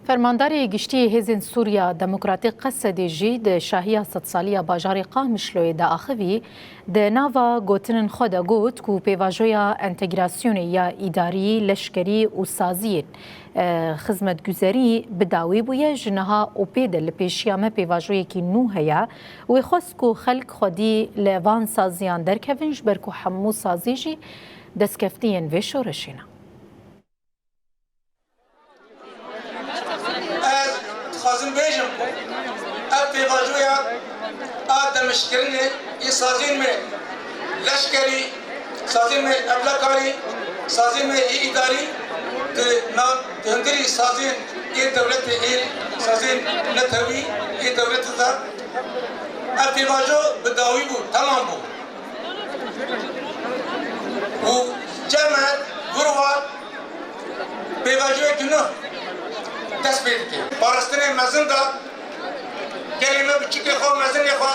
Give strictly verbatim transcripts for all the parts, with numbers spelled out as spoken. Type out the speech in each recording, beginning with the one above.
Fermandarê Giştî yê Hêzên Sûriya Demokratîk Qesedê jî di şahiya sedsaliya bajarê Qamişloyê de axivî, di nava gotinên xwe de got ku pêvajoya entegrasyonê ya îdarî, leşkerî û saziyên, e, xizmetguzerî bi dawî bûye, ji niha û pê de li pêşiya me pêvajoyekî nû heye. Wê xwest ku xelk xwedî li van saziyan derkevin, ji ber ku hemû sazî jî destkeftiyên vê şoreşê ne. Ez dixwazim bêjim ku ev pêvajoya a demişkirinê ê sazên me leşkerî, sazên me evlekarî, sazên me ê îdarî di nav, di hundirî sazên ê dewletê ê, sazên netewî ê dewletê de ev pêvajo bi dawî bû, temam bû. Û cem me vir vat pêvajoyekî nû dest pê dike. Parastinê mezin da gelê me biçûkê xwe û mezinê xwe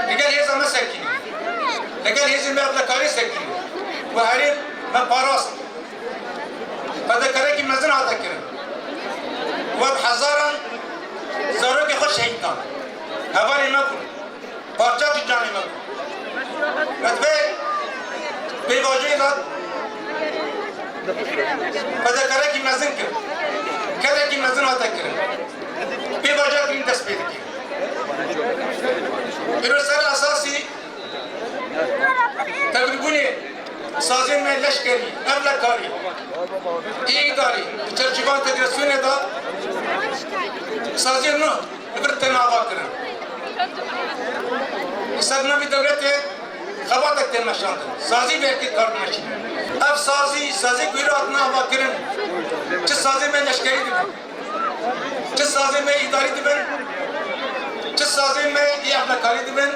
digel hêza me sekînî. Digel hêzên me evlekarî sekînî. Û herêm me parast. Fedekariyekî mezin hate kirin. We bi hezaran zarokê xwe şehîd dan. Hevalên me bûn. Parçeyekî canê me bû. Me divê pêvajoyê de fedakarekî mezin kir. Kedekî mezin hate kirin. Pêvajoya kirîn dest pê dike. Îro ser esasî tevlîbûnê sazên me leşkerî, evlekarî, ê îdarî, di çerçeva entegrasyonê de sazên nû li vir tên avakirin. Li ser navê dewletê xebatek tên meşandin. Sazî bi yekê kar dimeşînin. Ev sazî, sazê ku îro hatine avakirin, çi sazên me leşkerî dibin, çi sazên me îdarî dibin, çi sazên me ê evlekarî dibin,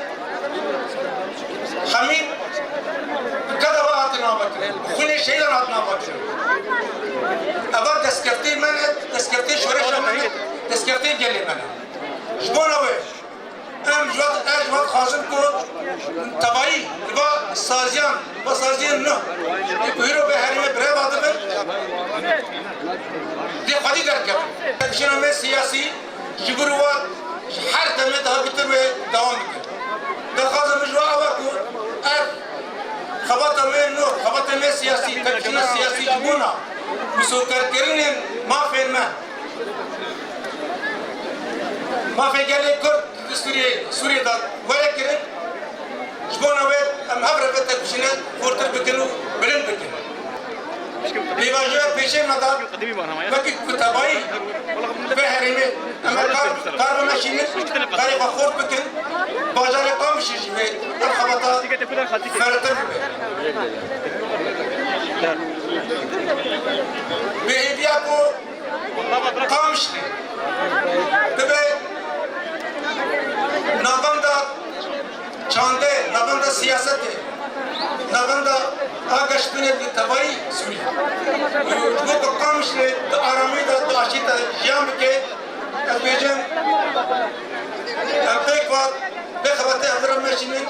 hemî bi keda we hatine avakirin. Bi xwînê şehîdan hatine avakirin. Eva destkeftê me ne, destkeftê şoreşa me ne, destkeftê gelê me ne. Ji bona wê, em ji we, ez ji we dixwazim ku tevayî li va saziyan, va saziyên nû, ê ku hîro vê herêmê bi rê ve dibin, dê xwedî derkevin. Tevşîna me siyasî ji vir û vat ji her demê daha bitir wê dewam bikin. Daxwaza min ji we ew e ku ev xebata me nû, xebatê me siyasî, tevşîna siyasî ji bona misogerkirinên mafên me, mafê gelê Kurd, Sûriyê, Sûriyê de were kirin. Ji bona wê em hev re vê tepişînê xurtir bikin û bilind bikin. Pêvajoya pêşê me de wekî ku tevayî vê herêmê em ê kar, kar bimeşînin, karê xwe xurt bikin, bajarê Qamişê jî wê ev xebata fertir bibe. Bi hêviya ku Qamişlî bibe navenda çandê, navenda siyasetê, navenda ageşbûnê bi tevayî Sûriyê. Ji bo ku Qamişlî di aramî de, di aştî de jiyan bike, ez bêjim, em pêk vat, vê xebatê hev re meşînin.